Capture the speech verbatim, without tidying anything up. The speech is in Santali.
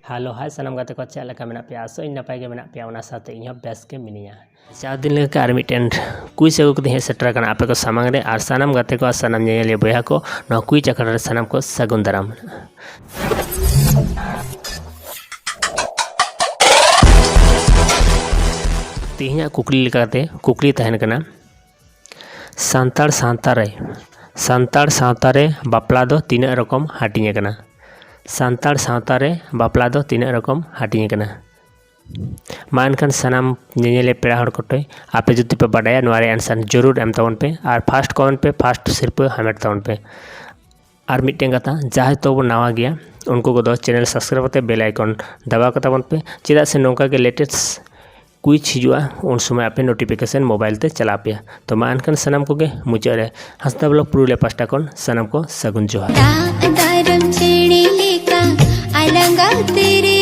ᱦᱮᱞᱳ ᱦᱟᱭ ᱥᱟᱱᱟᱢ ᱜᱟᱛᱮ ᱠᱚ, ᱪᱮᱫ ᱞᱮᱠᱟ ᱢᱮᱱᱟᱜ ᱯᱮᱭᱟ? ᱟᱥᱚᱜ ᱤᱧ ᱱᱟᱯᱟᱭ ᱜᱮ ᱢᱮᱱᱟᱜ ᱯᱮᱭᱟ, ᱚᱱᱟ ᱥᱟᱶᱛᱮ ᱤᱧ ᱦᱚᱸ ᱵᱮᱥ ᱜᱮ ᱢᱤᱱᱟᱹᱧᱟ᱾ ᱡᱟᱣ ᱫᱤᱱ ᱞᱮᱠᱟ ᱟᱨ ᱢᱤᱫᱴᱮᱱ ᱠᱩᱭᱤᱡᱽ ᱟᱹᱜᱩ ᱠᱟᱛᱮ ᱦᱮᱡ ᱥᱮᱴᱮᱨ ᱟᱠᱟᱱᱟ ᱟᱯᱮ ᱠᱚ ᱥᱟᱢᱟᱝ ᱨᱮ᱾ ᱟᱨ ᱥᱟᱱᱟᱢ ᱜᱟᱛᱮ ᱠᱚ ᱟᱨ ᱥᱟᱱᱟᱢ ᱧᱮᱧᱮᱞᱤᱭᱟᱹ ᱵᱚᱭᱦᱟ ᱠᱚ, ᱱᱚᱣᱟ ᱠᱩᱭᱤᱡᱽ ᱟᱠᱷᱲᱟ ᱨᱮ ᱥᱟᱱᱟᱢ ᱠᱚ ᱥᱟᱹᱜᱩᱱ ᱫᱟᱨᱟᱢ᱾ ᱛᱮᱦᱮᱧᱟᱜ ᱠᱩᱠᱞᱤ ᱞᱮᱠᱟᱛᱮ ᱠᱩᱠᱞᱤ ᱛᱟᱦᱮᱱ ᱠᱟᱱᱟ, ᱥᱟᱱᱛᱟᱲ ᱥᱟᱶᱛᱟ ᱨᱮ, ᱥᱟᱱᱛᱟᱲ ᱥᱟᱶᱛᱟ ᱨᱮ ᱵᱟᱯᱞᱟ ᱫᱚ ᱛᱤᱱᱟᱹᱜ ᱨᱚᱠᱚᱢ ᱦᱟᱹᱴᱤᱧ ᱟᱠᱟᱱᱟ? ᱥᱟᱱᱛᱟᱲ ᱥᱟᱶᱛᱟ ᱨᱮ ᱵᱟᱯᱞᱟ ᱫᱚ ᱛᱤᱱᱟᱹᱜ ᱨᱚᱠᱚᱢ ᱦᱟᱹᱴᱤᱧ ᱟᱠᱟᱱᱟ? ᱢᱟ ᱮᱱᱠᱷᱟᱱ ᱥᱟᱱᱟᱢ ᱧᱮᱧᱮᱞᱤᱭᱟᱹ ᱯᱮᱲᱟ ᱦᱚᱲ ᱠᱚᱴᱷᱮᱱ, ᱟᱯᱮ ᱡᱩᱫᱤ ᱯᱮ ᱵᱟᱰᱟᱭᱟ, ᱱᱚᱣᱟ ᱨᱮ answer ᱡᱟᱹᱨᱩᱲ ᱮᱢ ᱛᱟᱵᱚᱱ ᱯᱮ ᱟᱨ first comment ᱯᱮ, first ᱥᱤᱨᱯᱟᱹ ᱦᱟᱢᱮᱴ ᱛᱟᱵᱚᱱ ᱯᱮ᱾ ᱟᱨ ᱢᱤᱫᱴᱮᱱ ᱠᱟᱛᱷᱟ, ᱡᱟᱦᱟᱸᱭ ᱛᱚᱵᱚ ᱱᱟᱣᱟ ᱜᱮᱭᱟ, ᱩᱱᱠᱩ ᱠᱚᱫᱚ channel subscribe ᱠᱟᱛᱮ bell icon ᱫᱟᱵᱟᱣ ᱠᱟᱛᱟ ᱵᱚᱱ ᱯᱮ, ᱪᱮᱫᱟᱜ ᱥᱮ ᱱᱚᱝᱠᱟ ᱜᱮ latest quiz ᱦᱤᱡᱩᱜᱼᱟ, ᱩᱱ ᱥᱚᱢᱚᱭ ᱟᱯᱮ notification mobile ᱛᱮ ᱪᱟᱞᱟᱣ ᱯᱮᱭᱟ᱾ ᱛᱚ ᱢᱟ ᱮᱱᱠᱷᱟᱱ ᱥᱟᱱᱟᱢ ᱠᱚᱜᱮ ᱢᱩᱪᱟᱹᱫ ᱨᱮ ᱦᱟᱸᱥᱫᱟ vlog ᱯᱩᱨᱩᱞᱤᱭᱟᱹ ᱯᱟᱦᱴᱟ ᱠᱷᱚᱱ ᱥᱟᱱᱟᱢ ᱠᱚ ᱥᱟᱹᱜᱩᱱ ᱡᱚᱦᱟᱨ᱾ ᱫᱟᱜ ᱫᱟᱨᱟᱢ ᱪᱮᱬᱮ ᱞᱮᱠᱟ ᱟᱞᱟᱝ ᱟᱛᱮ ᱨᱮ